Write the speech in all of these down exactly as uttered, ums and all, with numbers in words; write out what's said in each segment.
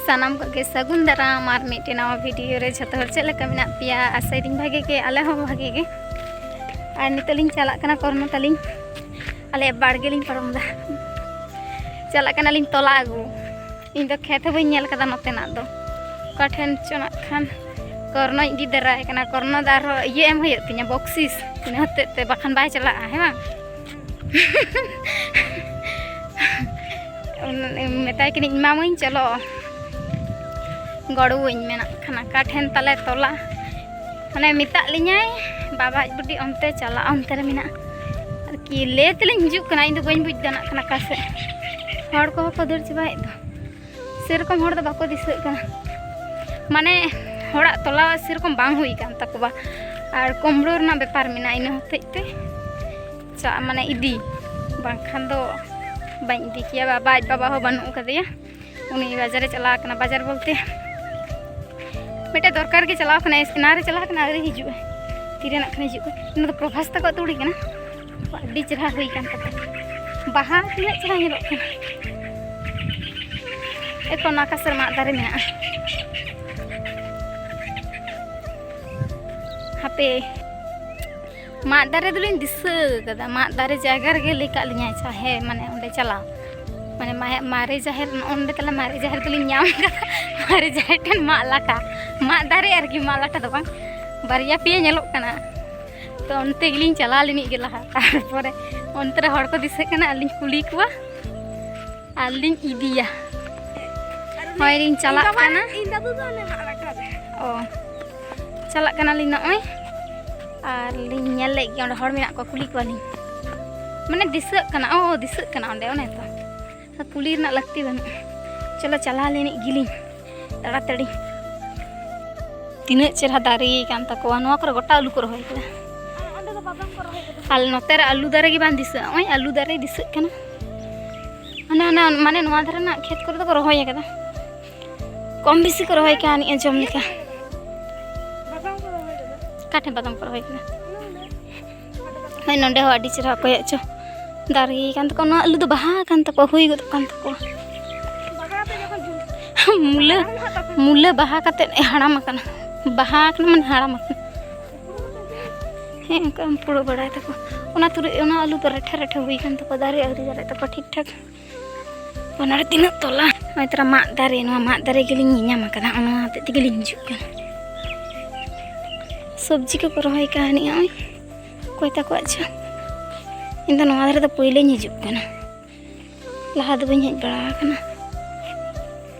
ᱥᱟᱱᱟᱢ ᱠᱚᱜᱮ ᱥᱟᱹᱜᱩᱱ ᱫᱟᱨᱟᱢ ᱟᱨ ᱢᱤᱫᱴᱮᱱ ᱱᱟᱣᱟ ᱵᱷᱤᱰᱤᱭᱳ ᱨᱮ᱾ ᱡᱷᱚᱛᱚ ᱦᱚᱲ ᱪᱮᱫ ᱞᱮᱠᱟ ᱢᱮᱱᱟᱜ ᱯᱮᱭᱟ? ᱟᱥᱟᱭᱫᱟᱹᱧ ᱵᱷᱟᱜᱮ ᱜᱮ, ᱟᱞᱮ ᱦᱚᱸ ᱵᱷᱟᱜᱮ ᱜᱮ᱾ ᱟᱨ ᱱᱤᱛᱚᱜ ᱞᱤᱧ ᱪᱟᱞᱟᱜ ᱠᱟᱱᱟ ᱠᱚᱨᱱᱚ ᱛᱟᱹᱞᱤᱧ, ᱟᱞᱮᱭᱟᱜ ᱵᱟᱲᱜᱮ ᱞᱤᱧ ᱯᱟᱨᱚᱢ ᱮᱫᱟ᱾ ᱪᱟᱞᱟᱜ ᱠᱟᱱᱟᱞᱤᱧ ᱛᱚᱞᱟ ᱟᱹᱜᱩ᱾ ᱤᱧ ᱫᱚ ᱠᱷᱮᱛ ᱦᱚᱸ ᱵᱟᱹᱧ ᱧᱮᱞ ᱠᱟᱫᱟ ᱱᱚᱛᱮᱱᱟᱜ ᱫᱚ᱾ ᱚᱠᱟ ᱴᱷᱮᱱ ᱪᱚ ᱱᱟᱜ ᱠᱷᱟᱱ ᱠᱚᱨᱱᱚᱧ ᱤᱫᱤ ᱫᱟᱨᱟᱭ ᱠᱟᱱᱟ᱾ ᱠᱚᱨᱱᱚ ᱫᱚ ᱟᱨᱦᱚᱸ ᱤᱭᱟᱹ ᱮᱢ ᱦᱩᱭᱩᱜ ᱛᱤᱧᱟ, ᱵᱚᱠᱥᱤᱥ᱾ ᱤᱱᱟᱹ ᱦᱚᱛᱮᱡ ᱛᱮ ᱵᱟᱠᱷᱟᱱ ᱵᱟᱭ ᱪᱟᱞᱟᱜᱼᱟ, ᱦᱮᱸ ᱵᱟᱝ? ᱢᱮᱛᱟᱭ ᱠᱟᱹᱱᱟᱹᱧ, "ᱢᱟᱢᱟᱧ ᱪᱚᱞᱚ ᱜᱚᱲᱚᱣᱟᱹᱧ ᱢᱮ", ᱱᱟᱜ ᱠᱷᱟᱱ ᱚᱠᱟ ᱴᱷᱮᱱ ᱛᱟᱞᱮ ᱛᱚᱞᱟ, ᱢᱟᱱᱮ ᱢᱮᱛᱟᱜ ᱞᱤᱧᱟᱭ ᱵᱟᱵᱟ ᱟᱡ ᱵᱩᱰᱤ ᱚᱱᱛᱮ ᱪᱟᱞᱟᱜᱼᱟ, ᱚᱱᱛᱮ ᱨᱮ ᱢᱮᱱᱟᱜᱼᱟ ᱟᱨᱠᱤ᱾ ᱞᱟᱹᱭ ᱛᱮᱞᱤᱧ ᱦᱤᱡᱩᱜ ᱠᱟᱱᱟ, ᱤᱧ ᱫᱚ ᱵᱟᱹᱧ ᱵᱩᱡᱽ ᱫᱟ ᱱᱟᱜ ᱠᱷᱟᱱ ᱚᱠᱟ ᱥᱮᱫ᱾ ᱦᱚᱲ ᱠᱚᱦᱚᱸ ᱠᱚ ᱫᱟᱹᱲ ᱪᱟᱵᱟᱭᱮᱫ ᱫᱚ, ᱥᱮᱨᱚᱠᱚᱢ ᱦᱚᱲ ᱫᱚ ᱵᱟᱠᱚ ᱫᱤᱥᱟᱹᱜ ᱠᱟᱱᱟ, ᱢᱟᱱᱮ ᱦᱚᱲᱟᱜ ᱛᱚᱞᱟ ᱥᱮᱨᱚᱠᱚᱢ ᱵᱟᱝ ᱦᱩᱭ ᱠᱟᱱ ᱛᱟᱠᱚᱣᱟ᱾ ᱟᱨ ᱠᱩᱢᱲᱳ ᱨᱮᱱᱟᱜ ᱵᱮᱯᱟᱨ ᱢᱮᱱᱟᱜᱼᱟ, ᱤᱱᱟᱹ ᱦᱚᱛᱮᱡ ᱛᱮ ᱪᱟᱜ ᱢᱟᱱᱮ ᱤᱫᱤ, ᱵᱟᱝᱠᱷᱟᱱ ᱫᱚ ᱵᱟᱹᱧ ᱤᱫᱤ ᱠᱮᱭᱟ᱾ ᱵᱟᱵᱟ ᱟᱡ ᱵᱟᱵᱟ ᱦᱚᱸ ᱵᱟᱹᱱᱩᱜ ᱟᱠᱟᱫᱮᱭᱟ, ᱩᱱᱤ ᱵᱟᱡᱟᱨᱮ ᱪᱟᱞᱟᱣ ᱠᱟᱱᱟ᱾ ᱵᱟᱡᱟᱨ ᱵᱚᱞᱛᱮ ᱢᱤᱫᱴᱮᱡ ᱫᱚᱨᱠᱟᱨ ᱜᱮ ᱪᱟᱞᱟᱣ ᱠᱟᱱᱟ, ᱮᱱᱟᱱ ᱨᱮ ᱪᱟᱞᱟᱣ ᱠᱟᱱᱟ, ᱟᱹᱣᱨᱤ ᱦᱤᱡᱩᱜᱼᱟ᱾ ᱛᱤᱨᱮ ᱱᱟᱜ ᱠᱷᱟᱱ ᱦᱤᱡᱩᱜ ᱠᱟᱱᱟ? ᱤᱱᱟᱹ ᱫᱚ ᱯᱨᱚᱵᱷᱟᱥ ᱛᱟᱠᱚ ᱟᱹᱛᱩ ᱠᱩᱲᱤ ᱠᱟᱱᱟ᱾ ᱟᱹᱰᱤ ᱪᱮᱦᱨᱟ ᱦᱩᱭ ᱠᱟᱱ ᱛᱟᱠᱚᱣᱟ, ᱵᱟᱦᱟ ᱛᱤᱱᱟᱹᱜ ᱪᱮᱦᱨᱟ ᱧᱮᱞᱚᱜ ᱠᱟᱱᱟ᱾ ᱮᱠᱷᱚᱱ ᱟᱠᱟᱥ ᱨᱮ ᱢᱟᱫ ᱫᱟᱨᱮ ᱢᱮᱱᱟᱜᱼᱟ᱾ ᱦᱟᱯᱮ, ᱢᱟᱫ ᱫᱟᱨᱮ ᱫᱚᱞᱤᱧ ᱫᱤᱥᱟᱹ ᱠᱟᱫᱟ, ᱢᱟᱫ ᱫᱟᱨᱮ ᱡᱟᱭᱜᱟ ᱨᱮᱜᱮ ᱞᱟᱹᱭ ᱠᱟᱜ ᱞᱤᱧᱟᱭ, ᱪᱟᱦᱮ ᱢᱟᱱᱮ ᱚᱸᱰᱮ ᱪᱟᱞᱟᱣ, ᱢᱟᱱᱮ ᱢᱟᱭᱟ-, ᱢᱟᱨᱮ ᱡᱟᱦᱮᱨ, ᱱᱚᱜᱼᱚ ᱱᱚᱸᱰᱮ ᱛᱟᱞᱮ ᱢᱟᱨᱮ ᱡᱟᱦᱮᱨ ᱫᱚᱞᱤᱧ ᱧᱟᱢ ᱠᱟᱫᱟ᱾ ᱢᱟᱨᱮ ᱡᱟᱦᱮᱨ ᱴᱷᱮᱱ ᱢᱟᱫ ᱞᱟᱴᱟ, ᱢᱟᱫ ᱫᱟᱨᱮ ᱟᱨᱠᱤ, ᱢᱟᱫ ᱞᱟᱴᱟ ᱫᱚ ᱵᱟᱝ, ᱵᱟᱨᱭᱟ ᱯᱮᱭᱟ ᱧᱮᱞᱚᱜ ᱠᱟᱱᱟ᱾ ᱛᱚ ᱚᱱᱛᱮ ᱜᱮᱞᱤᱧ ᱪᱟᱞᱟᱣ ᱞᱮᱱᱤᱡ ᱜᱮ ᱞᱟᱦᱟ, ᱛᱟᱨᱯᱚᱨᱮ ᱚᱱᱛᱮ ᱨᱮ ᱦᱚᱲ ᱠᱚ ᱫᱤᱥᱟᱹᱜ ᱠᱟᱱᱟ, ᱟᱨ ᱞᱤᱧ ᱠᱩᱞᱤ ᱠᱚᱣᱟ, ᱟᱨ ᱞᱤᱧ ᱤᱫᱤᱭᱟ᱾ ᱦᱳᱭ, ᱞᱤᱧ ᱪᱟᱞᱟᱜ ᱤᱧ ᱵᱟᱵᱟ, ᱠᱟᱱᱟ᱾ ᱤᱧ ᱫᱟᱫᱩ ᱫᱚ ᱚᱱᱮ ᱢᱟᱜ ᱞᱟᱴᱟ ᱨᱮ᱾ ᱚ, ᱪᱟᱞᱟᱜ ᱠᱟᱱᱟᱞᱤᱧ ᱱᱚᱜᱼᱚᱭ, ᱟᱨ ᱞᱤᱧ ᱧᱮᱞ ᱞᱮᱫ ᱜᱮ ᱚᱸᱰᱮ ᱦᱚᱲ ᱢᱮᱱᱟᱜ ᱠᱚᱣᱟ, ᱠᱩᱞᱤ ᱠᱚᱣᱟᱞᱤᱧ᱾ ᱢᱟᱱᱮ ᱫᱤᱥᱟᱹᱜ ᱠᱟᱱᱟ, ᱚ, ᱫᱤᱥᱟᱹᱜ ᱠᱟᱱᱟ ᱚᱸᱰᱮ, ᱚᱱᱮ ᱛᱚ᱾ ᱠᱩᱞᱤ ᱨᱮᱱᱟᱜ ᱞᱟᱹᱠᱛᱤ ᱵᱟᱹᱱᱩᱜᱼᱟ᱾ ᱪᱚᱞᱚ, ᱪᱟᱞᱟᱣ ᱞᱮᱱᱤᱡ ᱜᱮᱞᱤᱧ ᱛᱟᱲᱟᱛᱟᱲᱤ᱾ ᱛᱤᱱᱟᱹᱜ ᱪᱮᱨᱦᱟ ᱫᱟᱨᱮ ᱠᱟᱱ ᱛᱟᱠᱚᱣᱟ᱾ ᱱᱚᱣᱟ ᱠᱚᱨᱮ ᱜᱚᱴᱟ ᱟᱹᱞᱩ ᱠᱚ ᱨᱚᱦᱚᱭ ᱠᱟᱫᱟ᱾ ᱟᱨ ᱚᱸᱰᱮ ᱫᱚ ᱵᱟᱫᱟᱢ ᱠᱚ ᱨᱚᱦᱚᱭ ᱠᱟᱫᱟ᱾ ᱟᱨ ᱱᱚᱛᱮ ᱨᱮ ᱟᱹᱞᱩ ᱫᱟᱨᱮ ᱜᱮ ᱵᱟᱝ ᱫᱤᱥᱟᱹᱜᱼᱟ᱾ ᱱᱚᱜᱼᱚᱭ ᱟᱹᱞᱩ ᱫᱟᱨᱮ ᱫᱤᱥᱟᱹᱜ ᱠᱟᱱᱟ᱾ ᱢᱟᱱᱮ, ᱚᱱᱟ, ᱢᱟᱱᱮ ᱱᱚᱣᱟ ᱫᱷᱟᱨᱮ ᱨᱮᱱᱟᱜ ᱠᱷᱮᱛ ᱠᱚᱨᱮ ᱫᱚᱠᱚ ᱨᱚᱦᱚᱭ ᱠᱟᱫᱟ᱾ ᱠᱚᱢ ᱵᱮᱥᱤ ᱠᱚ ᱨᱚᱦᱚᱭ ᱠᱟᱜᱼᱟ, ᱱᱤᱭᱟᱹ ᱡᱚᱢ ᱞᱮᱠᱟ᱾ ᱵᱟᱫᱟᱢ ᱠᱚ ᱨᱚᱦᱚᱭ ᱠᱟᱫᱟ᱾ ᱚᱠᱟ ᱴᱷᱮᱱ ᱵᱟᱫᱟᱢ ᱠᱚ ᱨᱚᱦᱚᱭ ᱠᱟᱫᱟ? ᱦᱳᱭ, ᱱᱚᱸᱰᱮ ᱦᱚᱸ ᱟᱹᱰᱤ ᱪᱮᱦᱨᱟ ᱚᱠᱚᱭᱟᱜ ᱪᱚ ᱫᱟᱨᱮ ᱠᱟᱱ ᱛᱟᱠᱚᱣᱟ᱾ ᱱᱚᱣᱟ ᱟᱹᱞᱩ ᱫᱚ ᱵᱟᱦᱟ ᱠᱟᱱ ᱛᱟᱠᱚᱣᱟ, ᱦᱩᱭ ᱜᱚᱫᱚᱜ ᱠᱟᱱ ᱛᱟᱠᱚᱣᱟ᱾ ᱵᱟᱦᱟ ᱛᱮ ᱡᱚᱠᱷᱚᱱ ᱡᱩ- ᱢᱩᱞᱟᱹ, ᱢᱩᱞᱟᱹ ᱵᱟᱦᱟ ᱠᱟᱛᱮᱫ ᱮ ᱦᱟᱲᱟᱢ ᱟᱠᱟᱱᱟ᱾ ᱵᱟᱦᱟ ᱟᱠᱟᱱᱟ ᱢᱟᱱᱮ ᱦᱟᱲᱟᱢ ᱟᱠᱟᱱᱟ᱾ ᱦᱮᱸ, ᱚᱱᱠᱟ ᱮᱢ ᱯᱩᱲᱟᱹ ᱵᱟᱲᱟᱭ ᱛᱟᱠᱚ᱾ ᱚᱱᱟ ᱛᱩᱨᱩᱡ, ᱚᱱᱟ ᱟᱹᱞᱩ ᱫᱚ ᱨᱮᱴᱷᱮ ᱨᱮᱴᱷᱮ ᱦᱩᱭ ᱟᱠᱟᱱ ᱛᱟᱠᱚᱣᱟ, ᱫᱟᱨᱮ ᱟᱹᱣᱨᱤ ᱫᱟᱨᱮᱜ ᱛᱟᱠᱚᱣᱟ ᱴᱷᱤᱠ ᱴᱷᱟᱠ᱾ ᱚᱱᱟᱨᱮ ᱛᱤᱱᱟᱹᱜ ᱛᱚᱞᱟ᱾ ᱱᱚᱜᱼᱚᱭ ᱛᱚᱨᱟ ᱢᱟᱫ ᱫᱟᱨᱮ, ᱱᱚᱣᱟ ᱢᱟᱫ ᱫᱟᱨᱮ ᱜᱮᱞᱤᱧ ᱧᱮᱧᱟᱢ ᱟᱠᱟᱫᱟ, ᱚᱱᱟ ᱦᱚᱛᱮᱡ ᱛᱮᱜᱮᱞᱤᱧ ᱦᱤᱡᱩᱜ ᱠᱟᱱᱟ᱾ ᱥᱚᱵᱽᱡᱤ ᱠᱚᱠᱚ ᱨᱚᱦᱚᱭ ᱠᱟᱜᱼᱟ ᱱᱤᱭᱟᱹ, ᱱᱚᱜᱼᱚᱭ ᱚᱠᱚᱭ ᱛᱟᱠᱚᱣᱟᱜ ᱪᱚ᱾ ᱤᱧ ᱫᱚ ᱱᱚᱣᱟ ᱫᱷᱟᱨᱮ ᱫᱚ ᱯᱳᱭᱞᱳᱧ ᱦᱤᱡᱩᱜ ᱠᱟᱱᱟ, ᱞᱟᱦᱟ ᱫᱚ ᱵᱟᱹᱧ ᱦᱮᱡ ᱵᱟᱲᱟ ᱟᱠᱟᱱᱟ᱾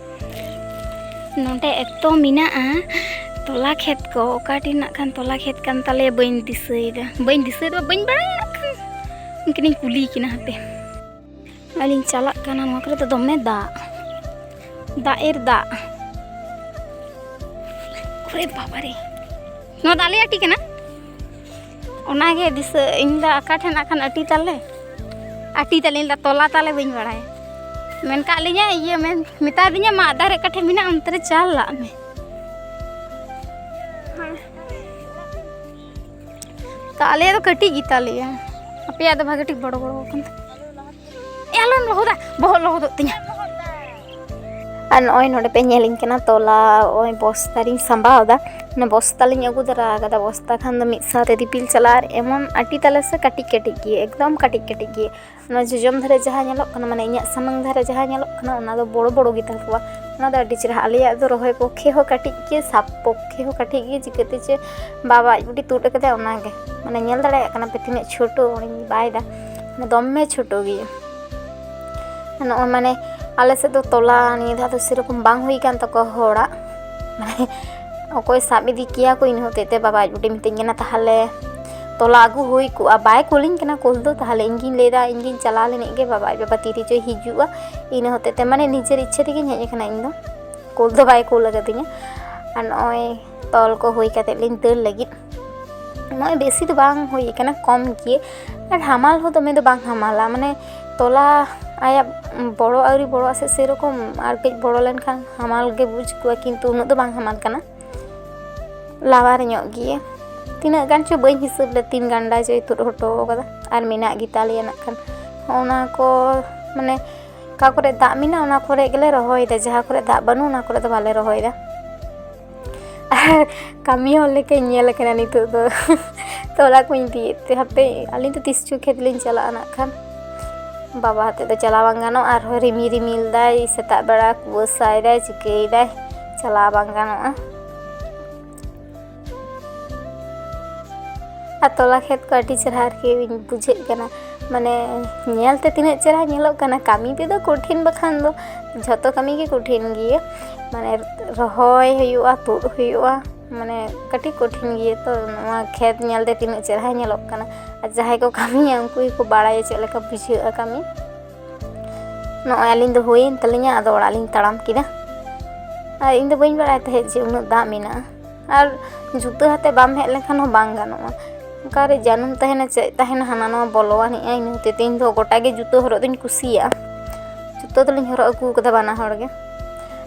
ᱱᱚᱰᱮ ᱮᱛᱚ ᱢᱮᱱᱟᱜᱼᱟ ᱛᱚᱞᱟ ᱠᱷᱮᱛ ᱠᱚ, ᱚᱠᱟᱴᱤᱡ ᱱᱟᱜ ᱠᱷᱟᱱ ᱛᱚᱞᱟ ᱠᱷᱮᱛ ᱠᱟᱱ ᱛᱟᱞᱮᱭᱟ ᱵᱟᱹᱧ ᱫᱤᱥᱟᱹᱭᱮᱫᱟ, ᱵᱟᱹᱧ ᱫᱤᱥᱟᱹᱭᱮᱫᱟ, ᱵᱟᱹᱧ ᱵᱟᱲᱟᱭᱟ ᱱᱟᱜ ᱠᱷᱟᱱ᱾ ᱩᱱᱠᱤᱱᱤᱧ ᱠᱩᱞᱤ ᱠᱤᱱᱟ ᱦᱟᱯᱮ᱾ ᱟᱹᱞᱤᱧ ᱪᱟᱞᱟᱜ ᱠᱟᱱᱟ, ᱱᱚᱣᱟ ᱠᱚᱨᱮ ᱫᱚ ᱫᱚᱢᱮ ᱫᱟᱜ, ᱫᱟᱜ ᱮᱨ ᱫᱟᱜ᱾ ᱚᱨᱮ ᱵᱟᱵᱟ ᱨᱮ, ᱱᱚᱣᱟ ᱫᱚ ᱟᱞᱮᱭᱟᱜ ᱟᱹᱴᱤ ᱠᱟᱱᱟ᱾ ᱚᱱᱟᱜᱮ ᱫᱤᱥᱟᱹ, ᱤᱧ ᱫᱚ ᱚᱠᱟ ᱴᱷᱮᱱ ᱱᱟᱜ ᱠᱷᱟᱱ ᱟᱹᱴᱤ ᱛᱟᱞᱮ, ᱟᱹᱴᱤ ᱛᱟᱞᱮ, ᱤᱧ ᱫᱚ ᱛᱚᱞᱟ ᱛᱟᱞᱮ ᱵᱟᱹᱧ ᱵᱟᱲᱟᱭᱟ᱾ ᱢᱮᱱ ᱠᱟᱜ ᱞᱤᱧᱟᱹ, ᱤᱭᱟᱹ ᱢᱮᱱ, ᱢᱮᱛᱟ ᱫᱤᱧᱟ ᱢᱟᱫ ᱫᱟᱨᱮ ᱚᱠᱟ ᱴᱷᱮᱱ ᱢᱮᱱᱟᱜᱼᱟ ᱚᱱᱛᱮ ᱨᱮ ᱪᱟᱞᱟᱜ ᱢᱮ᱾ ᱛᱚ ᱟᱞᱮᱭᱟᱜ ᱫᱚ ᱠᱟᱹᱴᱤᱡ ᱜᱮᱛᱟᱞᱮᱭᱟ, ᱟᱯᱮᱭᱟᱜ ᱫᱚ ᱵᱷᱟᱜᱮ ᱴᱷᱤᱠ ᱵᱚᱲᱚ ᱵᱚᱲᱚ ᱟᱠᱟᱱ ᱛᱟᱯᱮᱭᱟ᱾ ᱮ, ᱟᱞᱚᱢ ᱞᱚᱦᱚᱫᱟ, ᱵᱚᱦᱚᱜ ᱞᱚᱦᱚᱫᱚᱜ ᱛᱤᱧᱟ᱾ ᱟᱨ ᱱᱚᱜᱼᱚᱭ ᱱᱚᱰᱮ ᱯᱮ ᱧᱮᱞᱤᱧ ᱠᱟᱱᱟ, ᱛᱚᱞᱟ ᱱᱚᱜᱼᱚᱭ ᱵᱚᱥᱛᱟ ᱨᱤᱧ ᱥᱟᱢᱵᱟᱣ ᱮᱫᱟ᱾ ᱚᱱᱟ ᱵᱚᱥᱛᱟ ᱞᱤᱧ ᱟᱹᱜᱩ ᱫᱟᱨᱟ ᱟᱠᱟᱫᱟ, ᱵᱚᱥᱛᱟ ᱠᱷᱟᱱ ᱫᱚ ᱢᱤᱫ ᱥᱟᱶᱛᱮ ᱫᱤᱯᱤᱞ ᱪᱟᱞᱟᱜᱼᱟ᱾ ᱟᱨ ᱮᱢᱚᱱ ᱟᱹᱴᱤ ᱛᱟᱞᱮ ᱥᱮ ᱠᱟᱹᱴᱤᱡ ᱠᱟᱹᱴᱤᱡ ᱜᱮ, ᱮᱠᱫᱚᱢ ᱠᱟᱹᱴᱤᱡ ᱠᱟᱹᱴᱤᱡ ᱜᱮ᱾ ᱚᱱᱟ ᱡᱚᱡᱚᱢ ᱫᱷᱟᱨᱮ ᱡᱟᱦᱟᱸ ᱧᱮᱞᱚᱜ ᱠᱟᱱᱟ, ᱢᱟᱱᱮ ᱤᱧᱟᱹᱜ ᱥᱟᱢᱟᱝ ᱫᱷᱟᱨᱮ ᱡᱟᱦᱟᱸ ᱧᱮᱞᱚᱜ ᱠᱟᱱᱟ, ᱚᱱᱟ ᱫᱚ ᱵᱚᱲᱚ ᱵᱚᱲᱚ ᱜᱮᱛᱟ ᱠᱚᱣᱟ, ᱚᱱᱟ ᱫᱚ ᱟᱹᱰᱤ ᱪᱮᱦᱨᱟ᱾ ᱟᱞᱮᱭᱟᱜ ᱫᱚ ᱨᱚᱦᱚᱭ ᱯᱚᱠᱠᱷᱮ ᱦᱚᱸ ᱠᱟᱹᱴᱤᱡ ᱜᱮ, ᱥᱟᱵ ᱯᱚᱠᱠᱷᱮ ᱦᱚᱸ ᱠᱟᱹᱴᱤᱡ ᱜᱮ, ᱪᱤᱠᱟᱹᱛᱮ ᱪᱮ ᱵᱟᱵᱟ ᱟᱡ ᱵᱩᱰᱤ ᱛᱩᱫ ᱟᱠᱟᱫᱟᱭ ᱚᱱᱟᱜᱮ᱾ ᱢᱟᱱᱮ ᱧᱮᱞ ᱫᱟᱲᱮᱭᱟᱜ ᱠᱟᱱᱟ ᱯᱮ ᱛᱤᱱᱟᱹᱜ ᱪᱷᱳᱴᱳ, ᱚᱱᱟᱧ ᱵᱟᱭ ᱫᱟ, ᱢᱟᱱᱮ ᱫᱚᱢᱮ ᱪᱷᱳᱴᱳ ᱜᱮᱭᱟ᱾ ᱱᱚᱜᱼᱚᱭ ᱢᱟᱱᱮ ᱟᱞᱮ ᱥᱮᱫ ᱫᱚ ᱛᱚᱞᱟ ᱱᱤᱭᱟᱹ ᱫᱷᱟᱣ ᱫᱚ ᱥᱮᱨᱚᱠᱚᱢ ᱵᱟᱝ ᱦᱩᱭ ᱠᱟᱱ ᱛᱟᱠᱚᱣᱟ ᱦᱚᱲᱟᱜ, ᱢᱟᱱᱮ ᱚᱠᱚᱭ ᱥᱟᱵ ᱤᱫᱤ ᱠᱮᱭᱟ ᱠᱚ, ᱤᱱᱟᱹ ᱦᱚᱛᱮᱡ ᱛᱮ ᱵᱟᱵᱟ ᱟᱡ ᱵᱩᱰᱤ ᱢᱤᱛᱟᱹᱧ ᱠᱟᱱᱟ, "ᱛᱟᱦᱚᱞᱮ ᱛᱚᱞᱟ ᱟᱹᱜᱩ ᱦᱩᱭ ᱠᱚᱜᱼᱟ", ᱵᱟᱭ ᱠᱩᱞᱤᱧ ᱠᱟᱱᱟ ᱠᱩᱞ ᱫᱚ᱾ ᱛᱟᱦᱚᱞᱮ ᱤᱧ ᱜᱤᱧ ᱞᱟᱹᱭᱫᱟ, ᱤᱧ ᱜᱤᱧ ᱪᱟᱞᱟᱣ ᱞᱮᱱᱤᱡ ᱜᱮ, ᱵᱟᱵᱟ ᱟᱡ ᱵᱟᱵᱟ ᱛᱤᱨᱮ ᱪᱚᱭ ᱦᱤᱡᱩᱜᱼᱟ᱾ ᱤᱱᱟᱹ ᱦᱚᱛᱮᱡ ᱛᱮ ᱢᱟᱱᱮ ᱱᱤᱡᱮᱨ ᱤᱪᱪᱷᱟᱹ ᱛᱮᱜᱮᱧ ᱦᱮᱡ ᱟᱠᱟᱱᱟ ᱤᱧ ᱫᱚ, ᱠᱩᱞ ᱫᱚ ᱵᱟᱭ ᱠᱩᱞ ᱟᱠᱟᱫᱤᱧᱟ᱾ ᱟᱨ ᱱᱚᱜᱼᱚᱭ ᱛᱚᱞ ᱠᱚ ᱦᱩᱭ ᱠᱟᱛᱮᱫ ᱞᱤᱧ ᱫᱟᱹᱲ ᱞᱟᱹᱜᱤᱫ᱾ ᱱᱚᱜᱼᱚᱭ ᱵᱮᱥᱤ ᱫᱚ ᱵᱟᱝ ᱦᱩᱭ ᱠᱟᱱᱟ, ᱠᱚᱢ ᱜᱮ᱾ ᱟᱨ ᱦᱟᱢᱟᱞ ᱦᱚᱸ ᱫᱚᱢᱮ ᱫᱚ ᱵᱟᱝ ᱦᱟᱢᱟᱞᱟ, ᱢᱟᱱᱮ ᱛᱚᱞᱟ ᱟᱭᱟᱜ ᱵᱚᱲᱚ ᱟᱹᱣᱨᱤ ᱵᱚᱲᱚᱜᱼᱟ ᱥᱮ, ᱥᱮᱨᱚᱠᱚᱢ ᱟᱨ ᱠᱟᱹᱡ ᱵᱚᱲᱚ ᱞᱮᱱᱠᱷᱟᱱ ᱦᱟᱢᱟᱞ ᱜᱮ ᱵᱩᱡᱽ ᱠᱚᱜᱼᱟ, ᱠᱤᱱᱛᱩ ᱩᱱᱟᱹᱜ ᱫᱚ ᱵᱟᱝ ᱦᱟᱢᱟᱞ ᱠᱟᱱᱟ, ᱞᱟᱣᱟᱨ ᱧᱚᱜ ᱜᱮᱭᱟ᱾ ᱛᱤᱱᱟᱹᱜ ᱜᱟᱱ ᱪᱚ ᱵᱟᱹᱧ ᱦᱤᱥᱟᱹᱵ ᱞᱮᱫ, ᱛᱤᱱ ᱜᱟᱱᱰᱟ ᱪᱚᱭ ᱛᱩᱫ ᱦᱚᱴᱚ ᱠᱟᱫᱟ, ᱟᱨ ᱢᱮᱱᱟᱜ ᱜᱮᱛᱟᱞᱮᱭᱟ ᱱᱟᱜ ᱠᱷᱟᱱ᱾ ᱚᱱᱟ ᱠᱚ ᱢᱟᱱᱮ ᱚᱠᱟ ᱠᱚᱨᱮ ᱫᱟᱜ ᱢᱮᱱᱟᱜᱼᱟ, ᱚᱱᱟ ᱠᱚᱨᱮ ᱜᱮᱞᱮ ᱨᱚᱦᱚᱭᱮᱫᱟ, ᱡᱟᱦᱟᱸ ᱠᱚᱨᱮ ᱫᱟᱜ ᱵᱟᱹᱱᱩᱜᱼᱟ, ᱚᱱᱟ ᱠᱚᱨᱮ ᱫᱚ ᱵᱟᱞᱮ ᱨᱚᱦᱚᱭᱮᱫᱟ᱾ ᱟᱨ ᱠᱟᱹᱢᱤ ᱦᱚᱲ ᱞᱮᱠᱟᱧ ᱧᱮᱞ ᱟᱠᱟᱱᱟ ᱱᱤᱛᱚᱜ ᱫᱚ᱾ ᱛᱚᱞᱟ ᱠᱚᱧ ᱤᱫᱤᱭᱮᱫ ᱛᱮ, ᱦᱟᱯᱮ, ᱟᱹᱞᱤᱧ ᱫᱚ ᱛᱤᱥ ᱪᱚ ᱠᱷᱮᱛ ᱞᱤᱧ ᱪᱟᱞᱟᱜᱼᱟ ᱱᱟᱜ ᱠᱷᱟᱱ᱾ ᱵᱟᱵᱟ ᱟᱛᱮᱫ ᱫᱚ ᱪᱟᱞᱟᱣ ᱵᱟᱝ ᱜᱟᱱᱚᱜᱼᱟ, ᱟᱨᱦᱚᱸ ᱨᱤᱢᱤᱞ ᱨᱤᱢᱤᱞ ᱫᱟᱭ, ᱥᱮᱛᱟᱜ ᱵᱮᱲᱟ ᱠᱩᱣᱟᱹᱥᱟᱭ ᱫᱟᱭ, ᱪᱤᱠᱟᱹᱭ ᱫᱟᱭ, ᱪᱟᱞᱟᱣ ᱵᱟᱝ ᱜᱟᱱᱚᱜᱼᱟ᱾ ᱟᱨ ᱛᱚᱞᱟ ᱠᱷᱮᱛ ᱠᱚ ᱟᱹᱰᱤ ᱪᱮᱦᱨᱟ ᱟᱨᱠᱤ ᱵᱩᱡᱷᱟᱹᱜ ᱠᱟᱱᱟ, ᱢᱟᱱᱮ ᱧᱮᱞ ᱛᱮ ᱛᱤᱱᱟᱹᱜ ᱪᱮᱦᱨᱟ ᱧᱮᱞᱚᱜ ᱠᱟᱱᱟ, ᱠᱟᱹᱢᱤ ᱛᱮᱫᱚ ᱠᱚᱴᱷᱤᱱ, ᱵᱟᱠᱷᱟᱱ ᱫᱚ ᱡᱷᱚᱛᱚ ᱠᱟᱹᱢᱤ ᱜᱮ ᱠᱚᱴᱷᱤᱱ ᱜᱮᱭᱟ᱾ ᱢᱟᱱᱮ ᱨᱚᱦᱚᱭ ᱦᱩᱭᱩᱜᱼᱟ, ᱛᱩᱫ ᱦᱩᱭᱩᱜᱼᱟ, ᱢᱟᱱᱮ ᱠᱟᱹᱴᱤᱡ ᱠᱚᱴᱷᱤᱱ ᱜᱮᱭᱟ᱾ ᱛᱚ ᱱᱚᱣᱟ ᱠᱷᱮᱛ ᱧᱮᱞ ᱛᱮ ᱛᱤᱱᱟᱹᱜ ᱪᱮᱦᱨᱟ ᱧᱮᱞᱚᱜ ᱠᱟᱱᱟ, ᱟᱨ ᱡᱟᱦᱟᱸᱭ ᱠᱚ ᱠᱟᱹᱢᱤᱭᱟ ᱩᱱᱠᱩ ᱜᱮᱠᱚ ᱵᱟᱲᱟᱭᱟ ᱪᱮᱫ ᱞᱮᱠᱟ ᱵᱩᱡᱷᱟᱹᱜᱼᱟ ᱠᱟᱹᱢᱤ᱾ ᱱᱚᱜᱼᱚᱭ ᱟᱹᱞᱤᱧ ᱫᱚ ᱦᱩᱭᱮᱱ ᱛᱟᱹᱞᱤᱧᱟ, ᱟᱫᱚ ᱚᱲᱟᱜ ᱞᱤᱧ ᱛᱟᱲᱟᱢ ᱠᱮᱫᱟ᱾ ᱟᱨ ᱤᱧ ᱫᱚ ᱵᱟᱹᱧ ᱵᱟᱲᱟᱭ ᱛᱟᱦᱮᱸᱫ ᱡᱮ ᱩᱱᱟᱹᱜ ᱫᱟᱜ ᱢᱮᱱᱟᱜᱼᱟ, ᱟᱨ ᱡᱩᱛᱟᱹ ᱟᱛᱮ ᱵᱟᱢ ᱦᱮᱡ ᱞᱮᱱᱠᱷᱟᱱ ᱦᱚᱸ ᱵᱟᱝ ᱜᱟᱱᱚᱜᱼᱟ᱾ ᱚᱠᱟᱨᱮ ᱡᱟᱹᱱᱩᱢ ᱛᱟᱦᱮᱱᱟ, ᱪᱮᱫ ᱛᱟᱦᱮᱱᱟ, ᱦᱟᱱᱟ ᱱᱟᱣᱟ ᱵᱚᱞᱚᱣᱟᱱᱤᱡᱼᱟ᱾ ᱤᱱᱟᱹ ᱦᱚᱛᱮᱡ ᱛᱮ ᱤᱧ ᱫᱚ ᱜᱚᱴᱟ ᱜᱮ ᱡᱩᱛᱟᱹ ᱦᱚᱨᱚᱜ ᱫᱚᱧ ᱠᱩᱥᱤᱭᱟᱜᱼᱟ᱾ ᱡᱩᱛᱟᱹ ᱫᱚᱞᱤᱧ ᱦᱚᱨᱚᱜ ᱟᱹᱜᱩ ᱠᱟᱫᱟ ᱵᱟᱱᱟ ᱦᱚᱲ ᱜᱮ᱾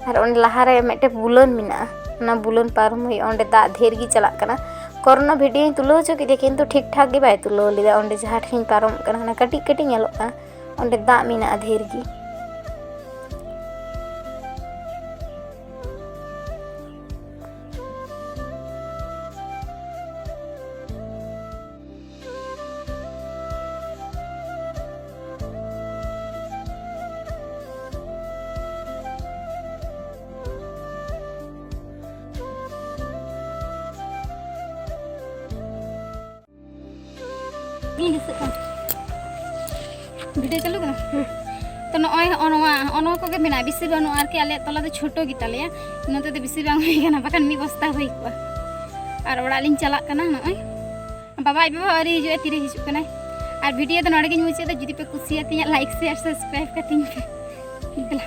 ᱟᱨ ᱚᱸᱰᱮ ᱞᱟᱦᱟᱨᱮ ᱢᱤᱫᱴᱮᱱ ᱵᱩᱞᱟᱹᱱ ᱢᱮᱱᱟᱜᱼᱟ, ᱚᱱᱟ ᱵᱩᱞᱟᱹᱱ ᱯᱟᱨᱚᱢ ᱦᱩᱭᱩᱜᱼᱟ, ᱚᱸᱰᱮ ᱫᱟᱜ ᱰᱷᱮᱨ ᱜᱮ ᱪᱟᱞᱟᱜ ᱠᱟᱱᱟ᱾ ᱠᱚᱨᱳᱱᱟ ᱵᱷᱤᱰᱤᱭᱳᱧ ᱛᱩᱞᱟᱹᱣ ᱦᱚᱪᱚ ᱠᱮᱫᱮᱭᱟ, ᱠᱤᱱᱛᱩ ᱴᱷᱤᱠ ᱴᱷᱟᱠ ᱜᱮ ᱵᱟᱭ ᱛᱩᱞᱟᱹᱣ ᱞᱮᱫᱟ᱾ ᱚᱸᱰᱮ ᱡᱟᱦᱟᱸ ᱴᱷᱮᱱᱤᱧ ᱯᱟᱨᱚᱢᱚᱜ ᱠᱟᱱᱟ, ᱦᱟᱱᱟ ᱠᱟᱹᱴᱤᱡ ᱠᱟᱹᱴᱤᱡ ᱧᱮᱞᱚᱜ ᱠᱟᱱᱟ, ᱚᱸᱰᱮ ᱫᱟᱜ ᱢᱮᱱᱟᱜᱼᱟ ᱰᱷᱮᱨ ᱜᱮ᱾ ᱤᱧ ᱫᱤᱥᱟᱹᱜ ᱠᱟᱱ᱾ ᱵᱷᱤᱰᱤᱭᱳ ᱪᱟᱹᱞᱩ ᱠᱟᱱᱟ? ᱛᱚ ᱱᱚᱜᱼᱚᱭ ᱦᱚᱸᱜᱼᱚ ᱱᱚᱣᱟ, ᱦᱚᱸᱜᱼᱚ ᱱᱚᱣᱟ ᱠᱚᱜᱮ ᱢᱮᱱᱟᱜᱼᱟ, ᱵᱮᱥᱤ ᱵᱟᱹᱱᱩᱜᱼᱟ ᱟᱨᱠᱤ, ᱟᱞᱮᱭᱟᱜ ᱛᱚᱞᱟ ᱫᱚ ᱪᱷᱳᱴᱳ ᱜᱮᱛᱟᱞᱮᱭᱟ, ᱱᱚᱛᱮ ᱫᱚ ᱵᱮᱥᱤ ᱵᱟᱝ ᱦᱩᱭ ᱠᱟᱱᱟ, ᱵᱟᱠᱷᱟᱱ ᱢᱤᱫ ᱵᱚᱥᱛᱟ ᱦᱩᱭ ᱠᱚᱜᱼᱟ᱾ ᱟᱨ ᱚᱲᱟᱜ ᱞᱤᱧ ᱪᱟᱞᱟᱜ ᱠᱟᱱᱟ ᱱᱚᱜᱼᱚᱭ᱾ ᱵᱟᱵᱟ ᱟᱡ ᱵᱟᱵᱟ ᱟᱹᱣᱨᱤ ᱦᱤᱡᱩᱜᱼᱟ, ᱛᱤᱨᱮ ᱦᱤᱡᱩᱜ ᱠᱟᱱᱟᱭ᱾ ᱟᱨ ᱵᱷᱤᱰᱤᱭᱳ ᱫᱚ ᱱᱚᱰᱮ ᱜᱤᱧ ᱢᱩᱪᱟᱹᱫ ᱮᱫᱟ᱾ ᱡᱩᱫᱤ ᱯᱮ ᱠᱩᱥᱤᱭᱟᱛᱤᱧᱟ, ᱞᱟᱭᱤᱠ, ᱥᱮᱭᱟᱨ, ᱥᱟᱵᱥᱠᱨᱟᱭᱤᱵ ᱠᱟᱹᱛᱤᱧ ᱯᱮ᱾ ᱫᱮᱞᱟ᱾